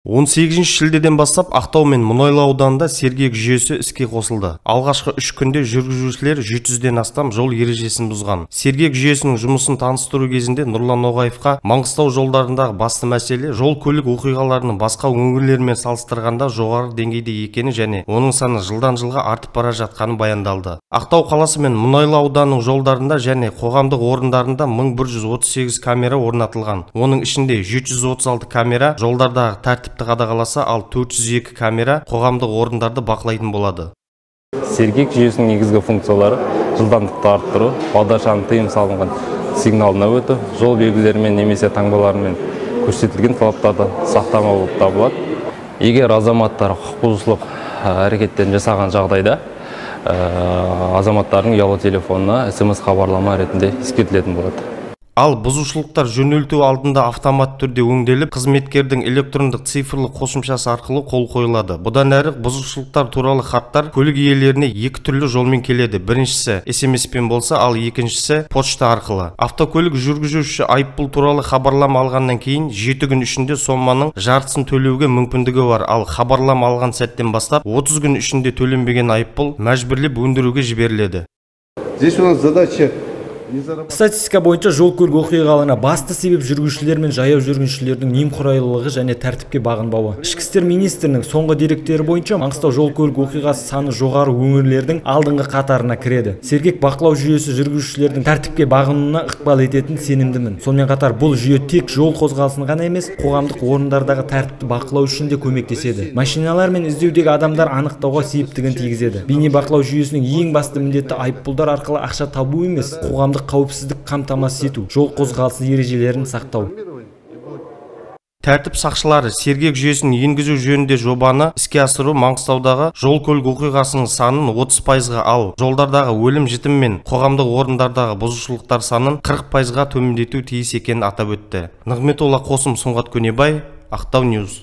18 шілдеден бастап Ақтау мен Мұнайлы ауданында Сергек жүйесі іске қосылды. Алғашқы 3 күнде жүргізушілер 700-ден астам жол ережесін бұзған. Сергек жүйесінің жұмысын таныстыру кезінде Нұрлан Ноғаевқа Маңғыстау жолдарындағы басты мәселе жол көлік оқиғаларының басқа өңірлермен салыстырғанда жоғары деңгейде екені және оның саны жылдан жылға артып бара жатқаны баяндалды. Ақтау қаласы мен Мұнайлы ауданының жолдарында және қоғамдық орындарында 1138 камера орнатылған. Оның ішінде 736 камера жолдардағы тәртіп қадағаласа, ал 402 камера қоғамдық орындарды бақылайтын болады. Сергек жүйесінің негізгі функциялары жылдамдықты арттыру, бағдаршамның тыйым салынған сигналына өту, жол белгілерімен немесе таңбаларымен көрсетілген талаптарды сақтамау болып табылады. Егер азаматтар құқық бұзушылық әрекеттерін жасаған жағдайда азаматтардың ұялы телефонына СМС хабарлама ретінде ескертілетін болады. Ал бұзушылықтар жөнелту алдында автомат түрде өңделіп, қызметкердің электрондық цифрлы қосымшасы арқылы қол қойылады. Бұдан әрі бұзушылықтар туралы хаттар көлік иелеріне екі түрлі жолмен келеді. Біріншісі СМС-пен болса, ал екіншісі почта арқылы. Автокөлік жүргізушісі айыппұл туралы хабарлама алғаннан кейін 7 күн ішінде соманың жартысын төлеуге мүмкіндігі бар. Ал хабарлама алған сәттен бастап 30 күн ішінде төленбеген айыппұл мәжбүрлеп өндіруге жіберіледі. Здесь у нас задача. Статистика бойынша жол көлік оқиғаларына басты себеп жүргізушілер мен жаяу жүргіншілердің немқұрайлылығы және тәртіпке бағынбауы. Ішкі істер министрінің соңғы деректері бойынша Маңғыстау жол көлік оқиғасы саны жоғары өңірлердің алдыңғы қатарына кіреді. Сергек бақылау жүйесі жүргізушілердің тәртіпке бағынуына ықпал ететін сенімдімін. Сонымен қатар бұл жүйе тек жол қозғалысын ғана емес, қоғамдық орындардағы тәртіпті бақылау үшін де көмектеседі. Машиналар мен іздеудегі адамдар анықтауға септігін тигізеді. Бейнебақылау жүйесінің ең басты міндеті айыппұлдар арқылы ақша табу емес, қоғамдық қауіпсіздік қамтамасыз ету, жол қозғалысы ережелерін сақтау. Тәртіп сақшылары Сергек жүйесін енгізу жөнінде жобаны іске асыру Маңғыстаудағы жол көлік оқиғасының санын 30%-ға, ал жолдардағы өлім жітім мен қоғамдық орындардағы бұзушылықтар санын 40%-ға төмендету тиіс екенін атап өтті. Нығметолла Қосым, Сұңғат Көнебай, Ақтау Ньюс.